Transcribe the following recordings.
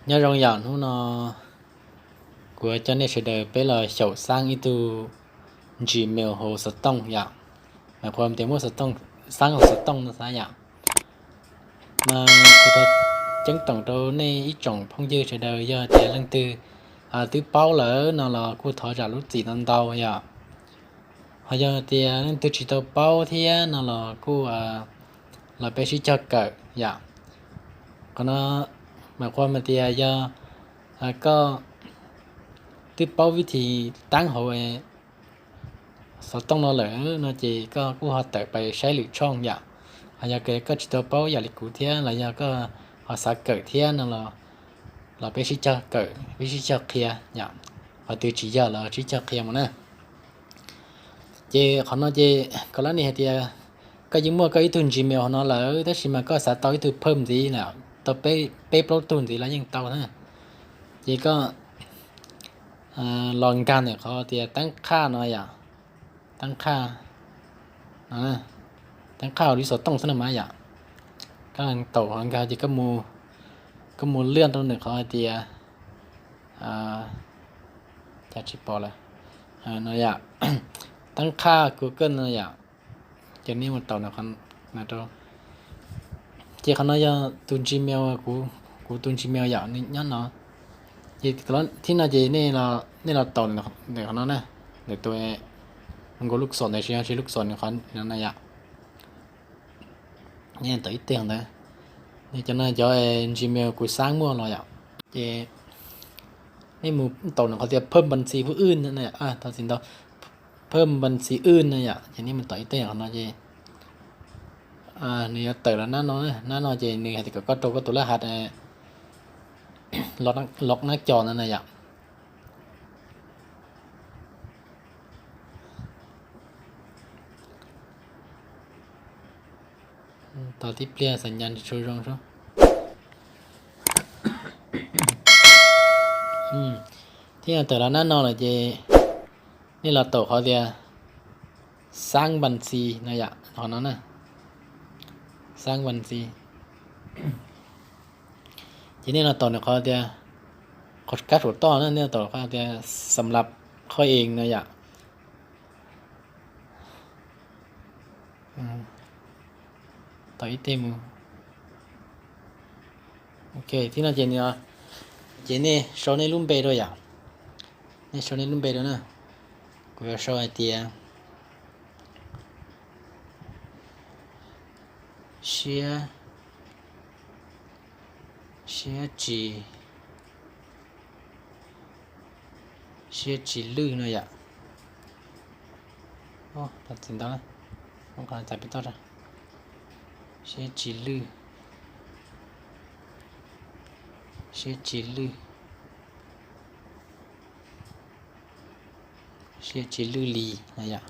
Nyob zoo yom, hnub no kuv coj nej sawv daws peb los xyaum xaab ib tug Gmail hauv xov tooj yom. Mas qhuas tias muab xaab hauv xov tooj no xav yom. Mas kuv thov ceeb toom rau nej ib tsoom phooj ywg sawv daws, yog tias leej twg twb paub lawm no los kuj thov zam lub txim ntau ntau yom. Ho yog tias leej twg tsis tau paub thiab no los kuj los peb sib cog kawm yom. Qhov no mas qhuas mas tias yog koj twb paub vib thim taab hauv xov tooj no lawm no ces koj kuj ho tawm pais saib lwm tshooj yom. Ho yog koj tsis tau paub yam li kuv thiab los yog koj ho xav kawm thiab no los, los peb sib cog kawm, peb sib cog qhia yom. Qhov twg tsis yog los sib cog qhia mus na. Ces qhov no ces koj lab nim hais tias koj yeej muaj koj ib tug Gmail hauv no lawm tab sis mas koj xav tau ib tug phawj ntxiv na, tau peb plaub tug ntxiv los yeej tau na. Ces koj los nkag ntawm qhov tias taab qhaj no yom, taab qhaj, taab qhaj hauv lub xov tooj xwb no mas yom. Koj taum qhov nkag ces koj mus lwaj rau ntawm qhov hais tias, cas tsis pom lawm, no yom, taab qhaj Google no yom. Ces nej mus taum na rau. Ces qhov no yog tus Gmail, kuv tus Gmail yom, nws nyob no. Ces thib no ces nej los taum ntawm qhov no na, ntawm tus nkaus lub xom ntawd, tsis yog tsis lub xom nws qhov no na yom. Nej taum ib teg ntawd, nej cov no cov Gmail kuv xaab muaj los yom. Ces nej mus taum nws qhov tias phawj npas ntxi phwj wj, tau txim ntau, phawj npas ntxi wj no yom. Ces nej mus taum ib teg qhov no ces nws yuav tawm los nab no, nab no ces nws hais tias kom koj rau koj tus lab hav los nab co no na yom. Tos tib pliag, xam nyas tsis tshua zoo sub. Thiab yog tawm los nab no lawm ces nej los taum qhov tias xaab npas ntxi no yom, qhov no na, xaab npas ntxi. Ces nej los taum nws qhov tias, qhov kab saum toj na, nej los taum qhov tias xam lab qhov ees no yom. Taum ib teg mus. Ok, thib no ces, ces nej sau nej lub npe rau yom. Nej sau nej lub npe rau na. Kuv yuav sau hais tias Siab, Siab Tsis, Siab Tsis Lwj no yom. Tsis ntau, Siab Tsis Lwj, Siab Tsis Lwj, Siab Tsis Lwj Lis no yom.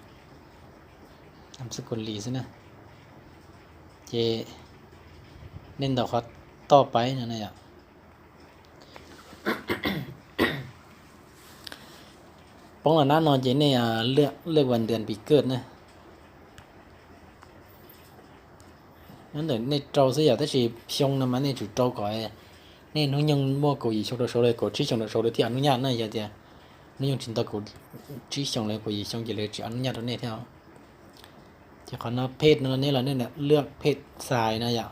Xab kus lis xwb na. Ces nej ntaus qhov toj pais no na yom. Poob los nab no ces nej lwaj vas ntuas pis kawj na. Nyob ntawm nej rau xwb yom, tab sis xyoo no mas nej tsum rau kom nej hnub nyoog muaj kaum yim xyoo rau saud los kaum tsib xyoos rau saud lawv thiaj anub nyaj na. Yog tias hnub nyoog tsis tau kaum tsib xyoos los kaum yim xyoo ces lawv tsis anub nyaj rau nej thiab. Ces qhov no phej no nej los nej lwaj phej xais no yom.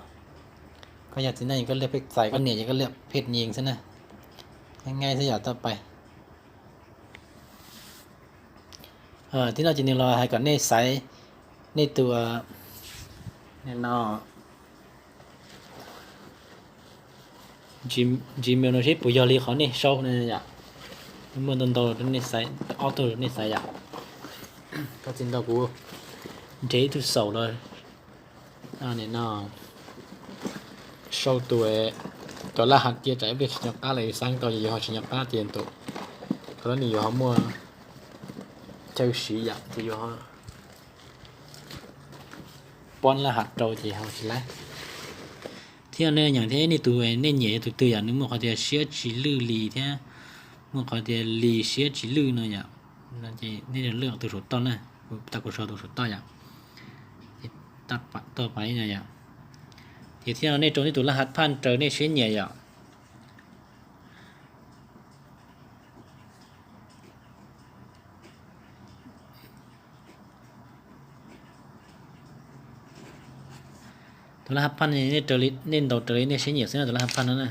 Koj yog txiv neej koj lwaj phej xais, koj niam ces koj lwaj phej nyes xwb na. Nqaij xwb yom, toj pais. Thib no ces nws los hais kom nej xaiv nej tus no, Gmail no seb puas yog li qhov nej sau na yom. Muaj ntau ntau rau nej xaiv, ob tug rau nej xaiv yom. Koj txiv ntau kuv nrhiav ib tug xaum los no, sau tus cov laj hav cia tsam ib pliag tsis nco qab los yus xaab tau ces yus ho tsis nco qab ces tus, qhov no nws yuav ho muaj chaw siv yom, ces yus ho poob laj hav rau ces ho tsis laib. Thiab nej nyeem thiab nej tus nej nyiam yog tus twg yom, nws muaj qhov tias Siab Tsis Lwj Lis thiab muaj qhov tias Lis Siab Tsis Lwj no yom. Nej lwaj tus saum toj na, tau kuv sau tus saum toj yom. Toj pais no yom. Ces thiab nej rau nej tus laj hav phaj raws nej siab nyiam yom. Tus lab hab phaj nej ntaus raws li nej siab nyiam xwb na, tus lab hab phaj no na.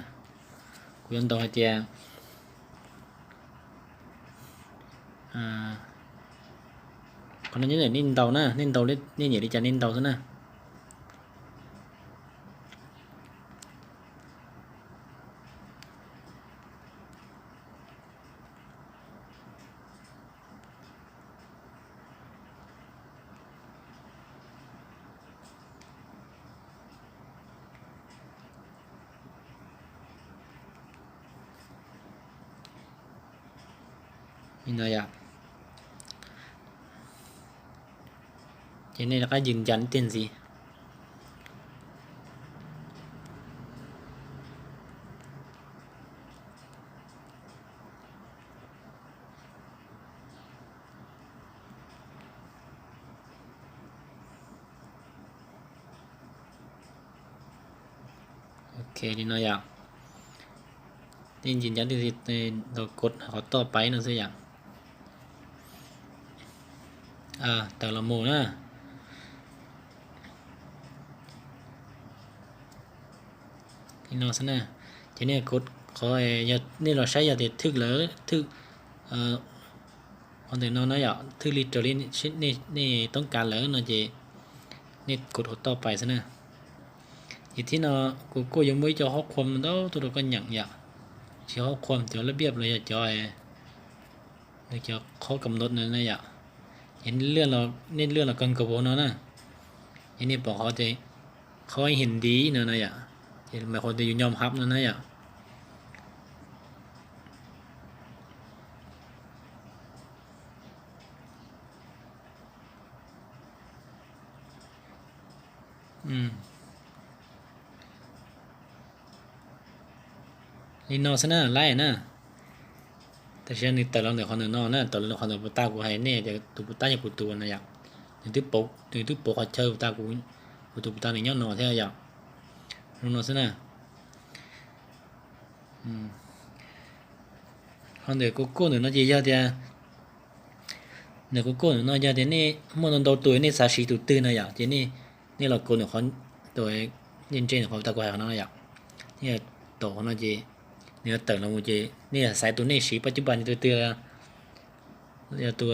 Kuv yuav ntaus hais tias, qhov no nyob ntawm nej ntaus na, nej ntaus, nej nyiam li cas nej ntaus xwb na. Li no yom. Ces nej rov qab yws ncas ib tiag ntxiv. Ok, li no yom. Nej yws ncas ib tiag ntxiv, ntaus kov qhov toj pais no xwb yom. Tawm los mus na. Li no xwb na. Ces nej, qhov, nej los saib yog tias thwj lawm, thwj, qhov ntawm no na yom, thwj li raws li nej toob kas lawm no ces nej kov qhov toj pais xwb na. Ces thib no kuv kuj yuav muaj ib co hob qhuam ntau tuaj rau koj nyeem yom. Tsis hob qhuam, cov lab biaj los yog cov, nws cov qhov kam ntod no na yom. Ces nej lwaj los kawg nkaus hauv no na. Ces nej pom qhov tias qhov ib hiam ntiv no na yom, ces mas qhov tias yus nyom hab no na yom. Li no xwb na, laib na. Tam sim no nws tawm los ntawm qhov ntawm no na, tawm los ntawm qhov ntawm puas tag kuv hais nej tias tus puas tag yog kuv tus no yom. Nws twb pauv qhov chaw puas tag, kuv tus puas tag nws nyob no thiab yom. Zoo no xwb na. Qhov ntawm kuv kuj ntawm no ces yog tias, ntawm kuv kuj ntawm no yog tias nej muaj ntau ntau tus nej xav siv tus twg no yom, ces nej los kov ntawm qhov tus, nej ntse ntawm qhov tag kuv hais qhov no yom. Nej taum qhov no ces nws yuav tawm los mus ces nej xaiv tus nej siv pab cub npas tus twg, yog tus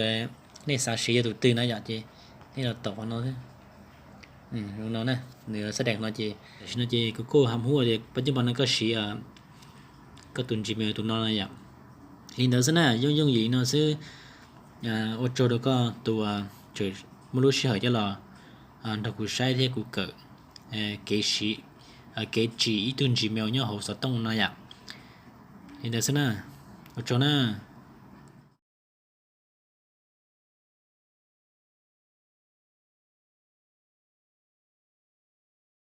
nej xav siv yog tus twg na yom, ces nej los taum qhov no xwb. Zoo no na, nws sab dees no ces tam sim no ces kuv kuj ham huaj tias pab cub npas no koj siv koj tus Gmail tus no na yom. Li ntawd xwb na, yooj yooj yim li no xwb. Ua tsaug rau koj tus tseem muaj lub sij hawm coj los nrog kuv saib thiab kuv kawm kev siv, kev tsim ib tug Gmail nyob hauv xov tooj no yom. Li ntawd xwb na, ua tsaug na.